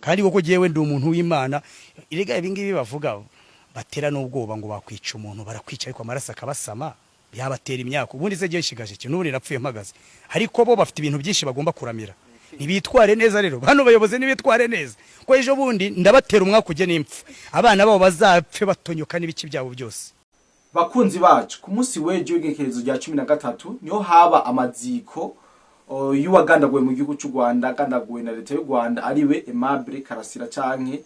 Kandi koko jewe ndi umuntu w'Imana. Erega ibi ngibi bavuga batera n'ubwoba ngo bakwica umuntu, barakwica ariko amaraso akabasama, yabatera imyaka. Ubundi se jewe nshigaje iki? N'ubu nirapfuye mpagaze, ariko bo bafite ibintu byinshi bagomba kuramira. Ntibitware neza rero, bano bayobozi ntibitware neza, ko ejo bundi ndabatera umwaka ujye n'impfu, abana babo bazapfe batonyoka n'ibiki byabo byose. Bakunzi bacu, ku munsi w'ejo w'igenekerezo rya 13 niho haba amaziko y'uwagandaguwe mu gihugu cy'u Rwanda, agandaguwe na leta y'u Rwanda, ariwe Aimable Karasira canke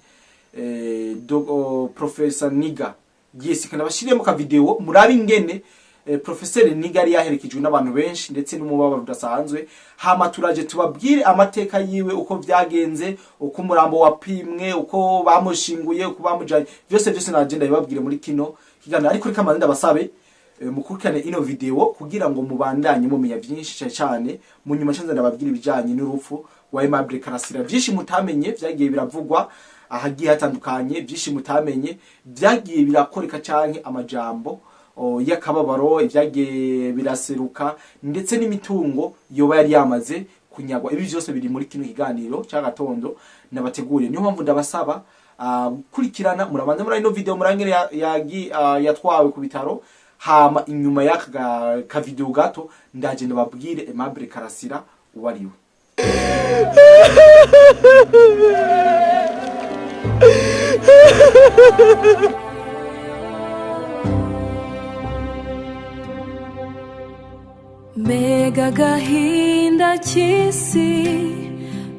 Professor Niga. Yes, kana bashiriyemo ka video murabe ingene Professor Niga yari yaherekejwe n'abantu benshi ndetse n'umubabaro udasanzwe. Hama turaje tubabwire amateka yiwe, uko vyagenze, uko umurambo wapimwe, uko bamushinguye, uko bamujanye, vyose vyose naje ndabibabwire muri kino kiganiro. Ariko reka manze ndabasabe mukurikirane ino video kugira ngo mubandanye mumenya vyinshi, cyane cyane mu nyuma ncanza ndababwira ibijanye n'urupfu wa Aimable Karasira. Vyinshi mutamenye vyagiye biravugwa ahagiye hatandukanye, vyinshi mutamenye vyagiye birakoreka, canke amajambo y'akababaro ibyagiye biraseruka, ndetse n'imitungo yoba yari yamaze kunyagwa. Ibi byose biri muri kino kiganiro cy'agatondo nabateguriye. Niyo mpamvu ndabasaba gukurikirana. Murabanza muri ino video murangere yatwawe ku bitaro. Hama inyuma y'aka ka video gato ndaje ndababwire Aimable Karasira uwo ari we. Mbega agahinda k'isi,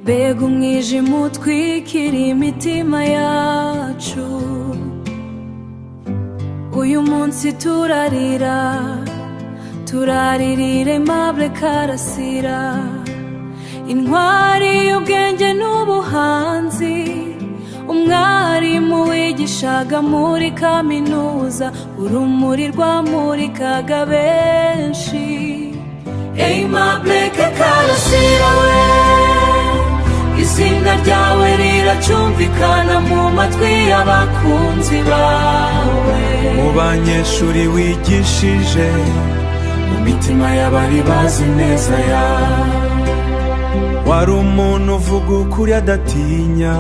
mbega umwijima utwikira imitima yacu. Uyu munsi turarira, turaririra Aimable Karasira, intwari y'ubwenge n'ubuhanzi, umwarimu wigishaga muri kaminuza, urumuri rwamurikaga benshi. Aimable Karasira we, izina ryawe riracyumvikana mu matwi y'abakunzi bawe, mu banyeshuri wigishije, mu mitima y'abari bazi neza yawe. Wari umuntu uvuga ukuri adatinya,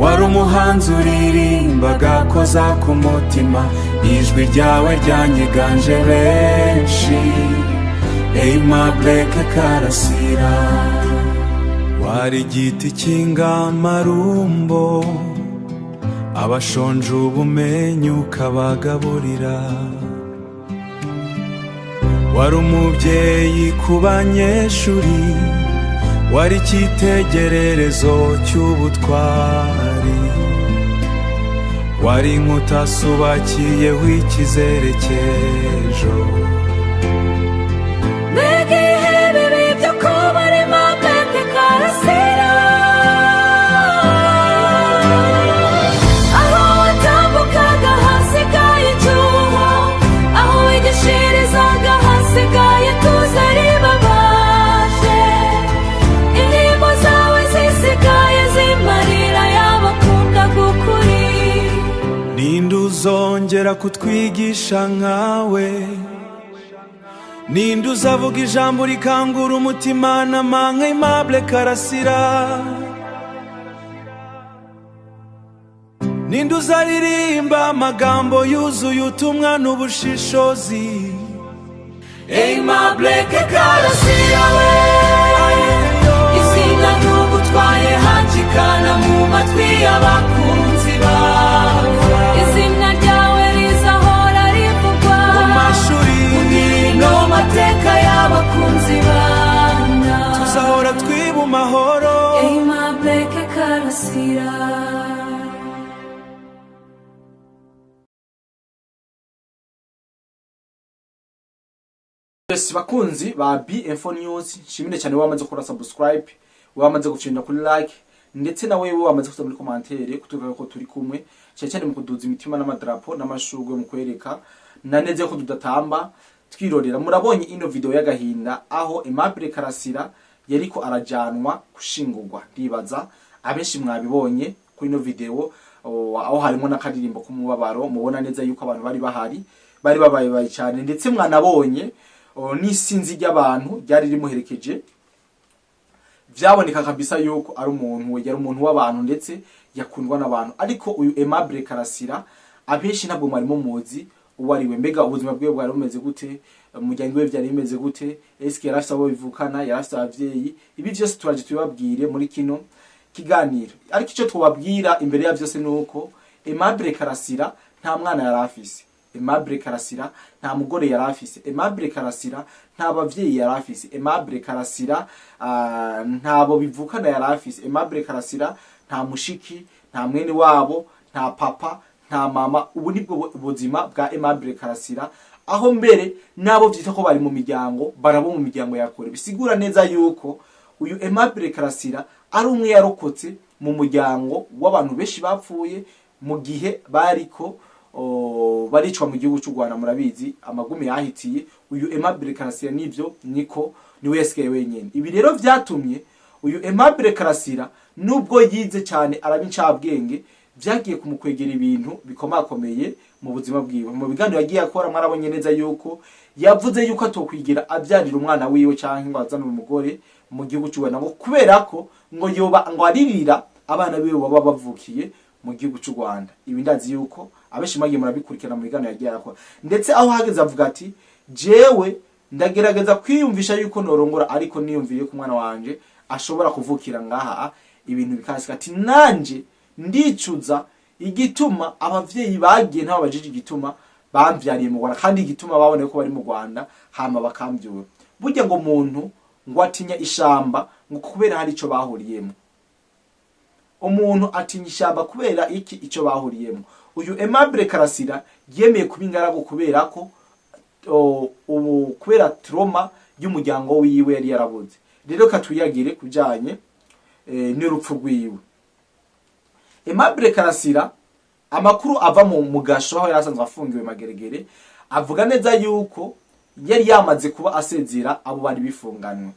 wari umuhanzi uririmba agakoza ku mutima. Ijwi ryawe ryanyiganje benshi, Aimable Karasira. Wari igiti cy'ingamarumbo, abashonje ubumenyi ukabagaburira. Wari umubyeyi ku banyeshuri, wari icyitegererezo cy'ubutwari, wari inkuta zubakiyeho icyizere cy'ejo. Mbega ibihe bibi byo kuba Aimable Karasira! Aho watambukaga hasigaye icyuho, aho wigishirizaga hasigaye ituze ribabaje. Indirimbo zawe zisigaye zimarira y'abakundaga ukuri. Ninde uzongera kutwigisha nkawe? Ninde uzavuga ijambo rikangura umutima n'amanga, Aimable Karasira? Ninde uzaririmba amagambo yuzuye ubutumwa n'ubushishozi? Aimable Karasira we, izina ntugutwaye hacikana mu matwi y'abakunzi bawe. Izina ryawe rizahora rivugwa mu mashuri, no mateka y'abakunzi bana. Tuzahora twiba amahoro. Aimable Karasira. Yes, bakunzi ba B Info News, nshimire cyane wamaze gukora subscribe, wamaze gufyonda kuri like, ndetse na wewe wamaze kuza muri commentaire kutubwira ko turi kumwe, cyane cyane mu kuduza imitima n'amadrapo n'amashurwe, mu kwereka na neza ko tudatamba twirorera. Murabonye ino video y'agahinda aho Aimable Karasira yariko arajanwa gushingurwa. Ndibaza abenshi mwabibonye kuri ino video. Aho harimo n'akaririmbo k'umubabaro, mubona neza yuko abantu bari bahari bari babaye cyane, ndetse mwanabonye n'isinzi ry'abantu ryari rimuherekeje. Vyaboneka kabisa yuko ari umuntu, yari umuntu w'abantu, ndetse yakundwa n'abantu. Ariko uyu Aimable Karasira abenshi ntabwo mwari mumuzi uwo ari we. Mbega ubuzima bwiwe bwari bumeze gute? Umuryango we byari bimeze gute? Eske yari afise abo bivukana? Yari afise abavyeyi? Ibi vyose turaje tubibabwire muri kino kiganiro. Ariko icyo twababwira imbere ya vyose ni uko Aimable Karasira nta mwana yari afise, Aimable Karasira nta mugore yari afise, Aimable Karasira nta bavyeyi yari afise, Aimable Karasira ntabo bivukana yari afise, Aimable Karasira nta mushiki, nta mwene wabo, nta papa, nta mama. Ubu nibwo buzima bwa Aimable Karasira, aho mbere nabo vyita ko bari mu miryango barabo mu miryango ya kure. Bisigura neza yuko uyu Aimable Karasira ari umwe yarokotse mu muryango w'abantu benshi bapfuye mu gihe bariko baricwa mu gihugu cy'u Rwanda. Murabizi amagume yahitiye uyu Aimable Karasira, nivyo niko niwe yasigaye wenyine. Ibi rero vyatumye uyu Aimable Karasira, nubwo yize cyane araba incabwenge, vyagiye kumukwegera ibintu bikomakomeye mu buzima bwiwe. Mu biganiro yagiye akora, mwarabonye neza yuko yavuze yuko atokwigira avyarira umwana wiwe canke ngo azane umugore mu gihugu cy'u Rwanda, ngo kubera ko ngo yoba ngo aririra abana biwe baba bavukiye mu gihugu cy'u Rwanda. Ibi ndazi yuko abenshi mwagiye murabikurikirana mu biganiro yagiye arakora, ndetse aho hageze avuga ati: "Jewe ndagerageza kwiyumvisha yuko norongora, ariko niyumviye ko umwana wanje ashobora kuvukira ngaha, ibintu bikasika." Ati: "Nanje ndicuza igituma abavyeyi bagiye ntababajije igituma bamvyariye mu Rwanda, kandi igituma baboneye ko bari mu Rwanda hama bakambyura." Burya ngo umuntu ngo atinya ishamba ngo kubera hari ico bahuriyemo. Umuntu atinya ishamba kubera iki? Ico bahuriyemo. Uyu Aimable Karasira yemeye kuba ingaragu kubera ko ubu kubera trauma y'umuryango wiwe yari yarabuze. Rero katuyagire kujanye n'urupfu rwiwe. Aimable Karasira, amakuru ava mu mugasho aho yari asanzwe afungiwe Mageregere, avuga neza yuko yari yamaze kuba asezera abo bari bifunganywe.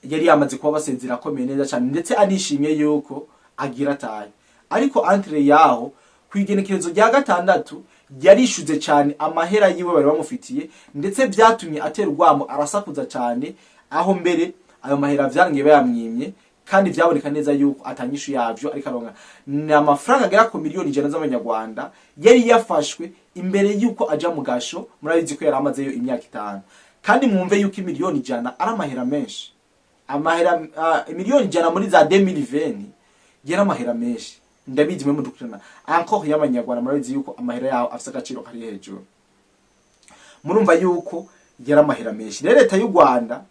Yari yamaze kuba basezera akomeye neza cyane, ndetse anishimye yuko agira atahe. Ariko entre yaho, ku igenekerezo rya 6, yarishuze cyane amahera yiwe bari bamufitiye, ndetse byatumye atera urwamo, arasakuza cyane, aho mbere ayo mahera vyarangiye bayamwimye, kandi vyaboneka neza yuko atanyishu yavyo ariko aronka. Ni amafaranga agera ku miliyoni 100 z'amanyarwanda yari yafashwe imbere yuko aja mu gasho. Murabizi ko yari amazeyo imyaka 5, kandi mwumve yuko imiliyoni 100 ari amahera menshi. Amahera miliyoni 100 muri za 2020 yari amahera menshi. Ndabizi mwe mudukurikirana, encore y'amanyarwanda, murabizi yuko amahera yaho afise agaciro kari hejuru. Murumva yuko yari amahera menshi. Rero leta y'u Rwanda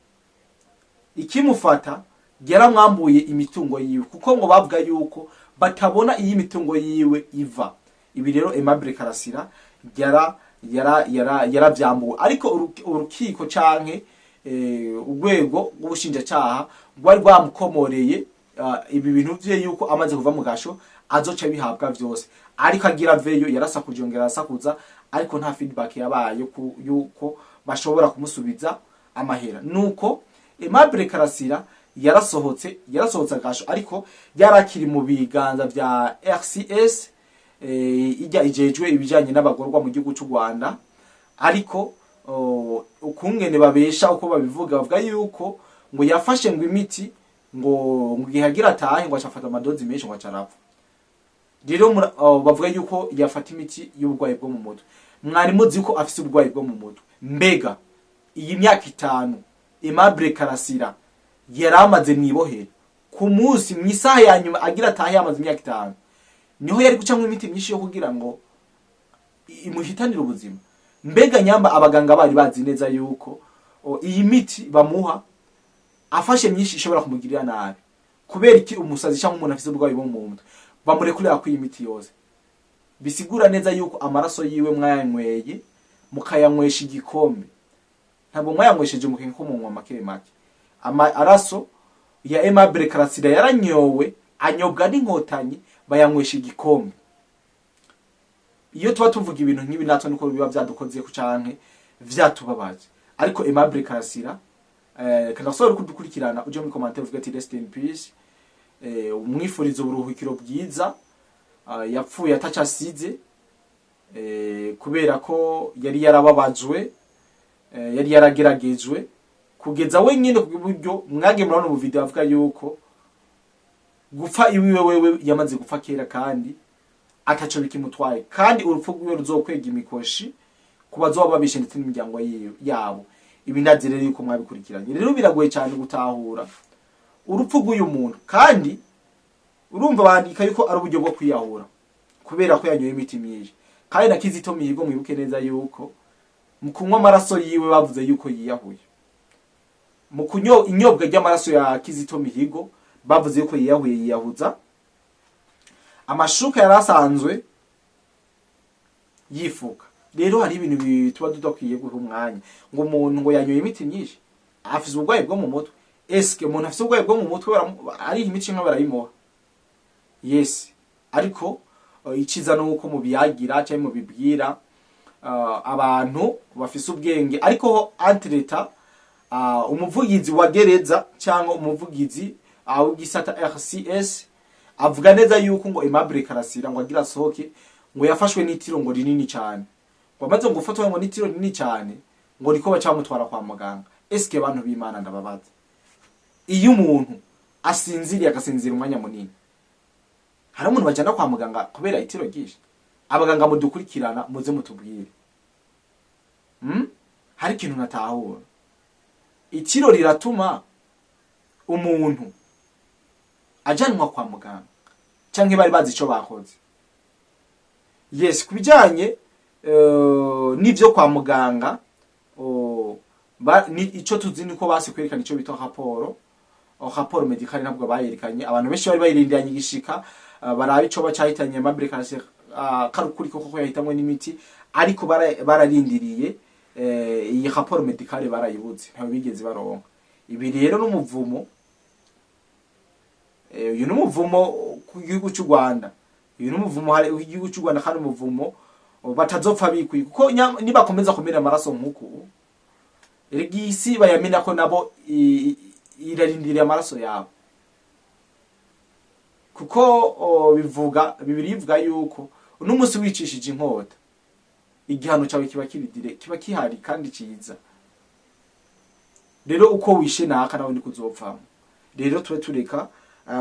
ikimufata yaramwambuye imitungo yiwe, kuko ngo bavuga yuko batabona iyo imitungo yiwe iva. Ibi rero Aimable Karasira yara yara yara yaravyambuwe, ariko urukiko canke urwego rw'ubushinjacaha rwari rwamukomoreye ibi bintu vye, yuko amaze kuva mu gasho azoca bihabwa vyose. Ariko agira veyo yarasakuje, yongera arasakuza, ariko nta feedback yabaye yuko bashobora kumusubiza amahera. Nuko Aimable Karasira yarasohotse agasho, ariko yarakiri mu biganza vya RCS, ijya ijejwe ibijanye n'abagororwa mu gihugu cy'u Rwanda. Ariko ukungene babesha, uko babivuga, bavuga yuko ngo yafashe ngo imiti ngo igihe agira atahe ngo acafata amadozi menshi ngo acarapfa. Rero bavuga yuko yafata imiti y'uburwayi bwo mu mutwe. Mwari muzi ko afise uburwayi bwo mu mutwe? Mbega iyi myaka 5 Aimable Karasira yari amaze mw'ibohero, ku munsi mu isaha ya nyuma agira atahe, yamaze imyaka 5, niho yari gucamwo imiti myinshi yo kugira ngo imuhitanire ubuzima? Mbega nyamba abaganga bari bazi neza yuko iyi miti bamuha afashe myinshi ishobora kumugirira nabi, kubera iki umusazi cyangwa umuntu afise uburwayi bwo mu mutwe bamurekurira ko iyi miti yose? Bisigura neza yuko amaraso yiwe mwayanyweye, mukayanywesha igikombe, ntabwo mwayanywesheje mukenke ko munywa make make. Amaraso ya Aimable Karasira yaranyowe, anyobwa n'inkotanyi, bayanywesha igikombe. Iyo tuba tuvuga ibintu nk'ibi natwe niko biba vyadukoze ku canke vyatubabaje. Ariko Aimable Karasira, kandi asubira kudukurikirana, uje muri commentaire uvuga ati: "Rest in peace." Umwifuriza uburuhukiro bwiza. Yapfuye ataco asize, kubera ko yari yarababajwe, yari yarageragejwe kugeza wenyine ku buryo mwagiye murabona ubu video avuga yuko gupfa iwiwe wewe yamaze gupfa kera kandi ataco bikimutwaye, kandi urupfu rwiwe ruzokwega imikoshi ku bazoba babishe ndetse n'imiryango yabo. Ibi ndazi rero yuko mwabikurikiranye. Rero biragoye cyane gutahura urupfu rw'uyu muntu, kandi urumva bandika yuko ari uburyo bwo kwiyahura kubera ko yanyoye imiti myinshi. Kandi na Kizito Mihigo, mwibuke neza yuko mu kunywa amaraso yiwe bavuze yuko yiyahuye. Mu kunyo inyobwa ry'amaraso ya Kizito Mihigo bavuze yuko yiyahuye, yiyahuza amashuka yari asanzwe yifuka. Rero hari ibintu tuba tudakwiye guha umwanya, ngo umuntu ngo yanyoye imiti myinshi, afise uburwayi bwo mu mutwe. Eske umuntu afise uburwayi bwo mu mutwe ari imiti nka barayimuha? Yes, ariko iciza nuko mubiyagira cyangwa mubibwira abantu bafise ubwenge. Ariko entre-temps umuvugizi wa gereza cyangwa umuvugizi w'igisata RCS avuga neza yuko ngo Aimable Karasira ngo agira asohoke ngo yafashwe n'itiro ngo rinini cyane, ngo amaze ngo gufatwa ngo n'itiro rinini cyane ngo niko baca bamutwara kwa muganga. Eske abantu b'Imana, ndababaza, iyo umuntu asinziriye agasinzira umwanya munini, hari umuntu bajyana kwa muganga kubera itiro ryinshi? Abaganga mudukurikirana, muze mutubwire. Hari ikintu natahura: itiro riratuma umuntu ajanwa kwa muganga canke bari bazi ico bakoze? Yes, ku bijanye n'ivyo kwa muganga, ico tuzi niko basi kwerekana ico bita raporo, rapport médical ntabwo bayerekanye. Abantu benshi bari bayirindiranye igishika, barabe ico bacahitanye Aimable Karasira, karukuri koko yahitamwe n'imiti, ariko bararindiriye iyi rapport médicale barayibuze, ntayo bigeze baronka. Ibi rero n'umuvumo, uyu n'umuvumo ku gihugu cy'u Rwanda, uyu n'umuvumo hari igihugu cy'u Rwanda, kandi umuvumo batazopfa bikwiye, kuko nibakomeza kumena amaraso nk'uku, erega iyi si bayamena ko nabo irarindiriye amaraso yabo, kuko bivuga bibiri bivuga yuko uno munsi wicishije inkota igihano cyawe kiba kiridire, kiba kihari kandi ciza. Rero uko wishe naka nawe niko uzopfamo. Rero tube tureka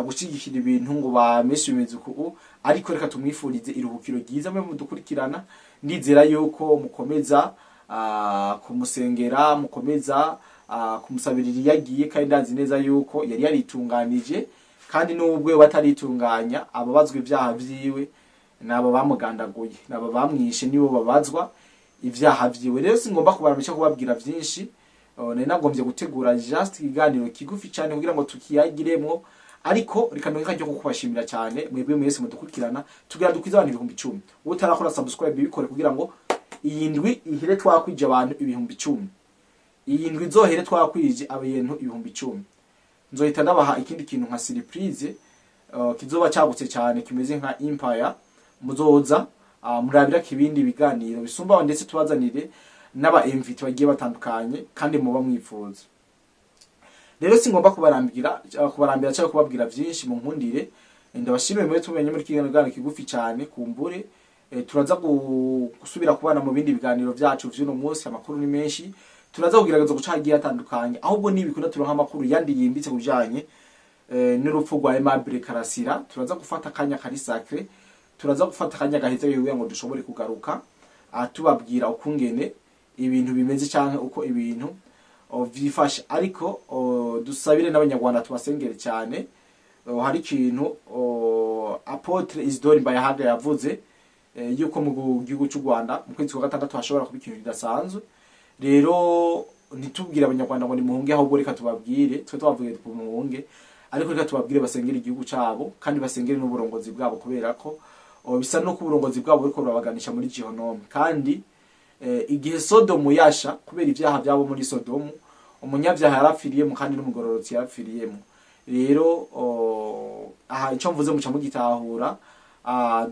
gushigikira ibintu ngo bameshe bimeze uku, ariko reka tumwifurize iruhukiro ryiza. Mwe mudukurikirana, ndizera yuko mukomeza kumusengera, mukomeza kumusabirira iyo agiye, kandi ndazi neza yuko yari yaritunganije, kandi n'ubwo bataritunganya ababazwa ibyaha vyiwe nabo bamugandaguye, nabo bamwishe, nibo babazwa ivyaha vyiwe. Rero singomba kubaramisha kubabwira vyinshi. Nari nagombye gutegura just ikiganiro kigufi cyane kugira ngo tukiyagiremwo, ariko reka ndonke ryo kukubashimira cyane mwebwe mwese mudukurikirana. Tugira dukwize abantu 10,000. Utarakora subscribe bikore kugira ngo iyi ndwi ihere twakwije abantu 10,000. Iyi ndwi izohere twakwije abantu 10,000, nzohita ndabaha ikindi kintu nka surprise, kizoba cyagutse cyane kimeze nka empire. Muzoza murabira kibindi biganiro bisumba, ndetse tubazanire n'aba invité bagiye batandukanye kandi muba mwifuza. Rero singomba kubarambira cyangwa kubabwira byinshi. Mu nkundire ndabashimiye muri tumenye muri kino kiganiro kigufi cyane. Kumbure turaza gusubira kubana mu bindi biganiro byacu vy'uno munsi. Amakuru ni menshi, turaza kugerageza guca hagiye hatandukanye, ahubwo nibikunda turonka amakuru yandi yimbitse kubijanye n'urupfu rwa Aimable Karasira, turaza gufata akanya kari sacré, turaza gufata akanya gaheze kugira ngo dushobore kugaruka tubabwira ukungene ibintu bimeze canke uko ibintu vyifashe. Ariko dusabire n'Abanyarwanda, tubasengere cyane. Hari ikintu Apôtre Isidore Mbayahaga yavuze, yuko mu gihugu cy'u Rwanda mu kwezi kwa gatandatu hashobora kuba ikintu kidasanzwe. Rero ntitubwire Abanyarwanda ngo nimuhunge, ahubwo reka tubabwire, twe twavuye ku muhunge, ariko reka tubabwire basengere igihugu cyabo kandi basengere n'uburongozi bwabo, kubera ko bisa nuko uburongozi bwabo buriko burabaganisha muri gihonome. Kandi igihe Sodomu yasha kubera ibyaha byabo muri Sodomu, umunyabyaha yarapfiriyemo kandi n'umugororotsi yarapfiriyemo. Rero aha icyo mvuze muca mugitahura.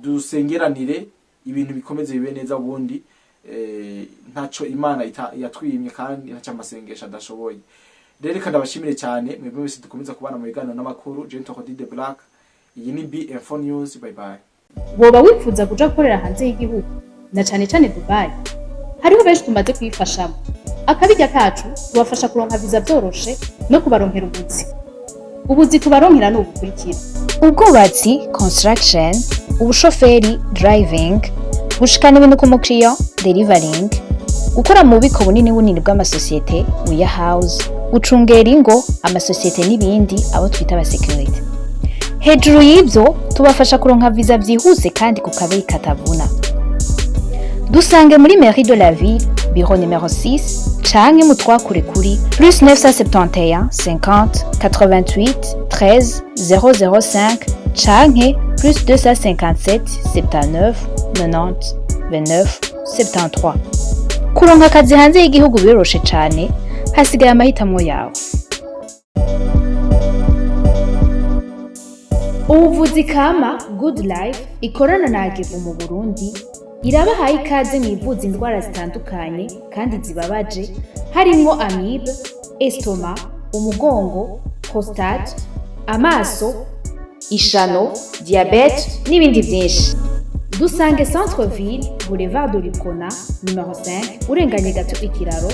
Dusengeranire ibintu bikomeze bibe neza. Ubundi ntaco Imana yatwimye kandi ntaco amasengesho adashoboye. Rero reka ndabashimire cyane mwebwe mwese dukomeza kubana mu biganiro n'amakuru. Gentle de Black, iyi ni B Info News. Bye bye. Woba wifuza kuja gukorera hanze y'igihugu, na cane cane Dubai? Hariho benshi tumaze kuyifashamo. Akabirya kacu, tubafasha kuronka viza vyoroshe no kubaronkera ubuzi. Ubuzi tubaronkera ni ubukurikira: ubwubatsi, construction, ubushoferi, driving, gushikana ibintu ku mukiriya, delivering, gukora mu bubiko bunini bunini bw'amasosiyete, warehouse, gucungera ingo, amasosiyete n'ibindi, abo twita abasekirite. Hejuru y'ibyo, tubafasha kuronka viza byihuse kandi ku kabeyi katavuna. Dusange muri mairie de la ville, bureau numéro 6, canke mutwakure kuri +971 50 88 13 005 canke +257 79 90 29 73. Kuronka akazi hanze y'igihugu biroroshe cane, hasigaye amahitamo yawe. Ubuvuzi kama Good Life ikorana na Agevu mu Burundi irabahaye ikaze mu ivuza indwara zitandukanye kandi zibabaje, harimwo amibe, estomac, umugongo, prostate, amaso, ishano, diabète n'ibindi byinshi. Dusange Centre Ville, Boulevard de l'Uprona numéro 5, urenganye gato ikiraro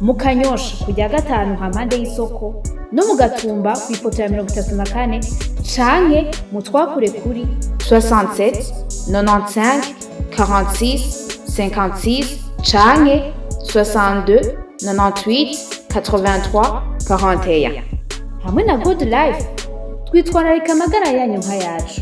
mu Kanyosha, kujya gatanu hampande y'isoko, no mu Gatumba ku ipoto ya 34, canke mu twakure kuri 67 95 46 56 canke 62 98 83 41. Hamwe na Good Life, twitwararika amagara yanyu nk'ayacu.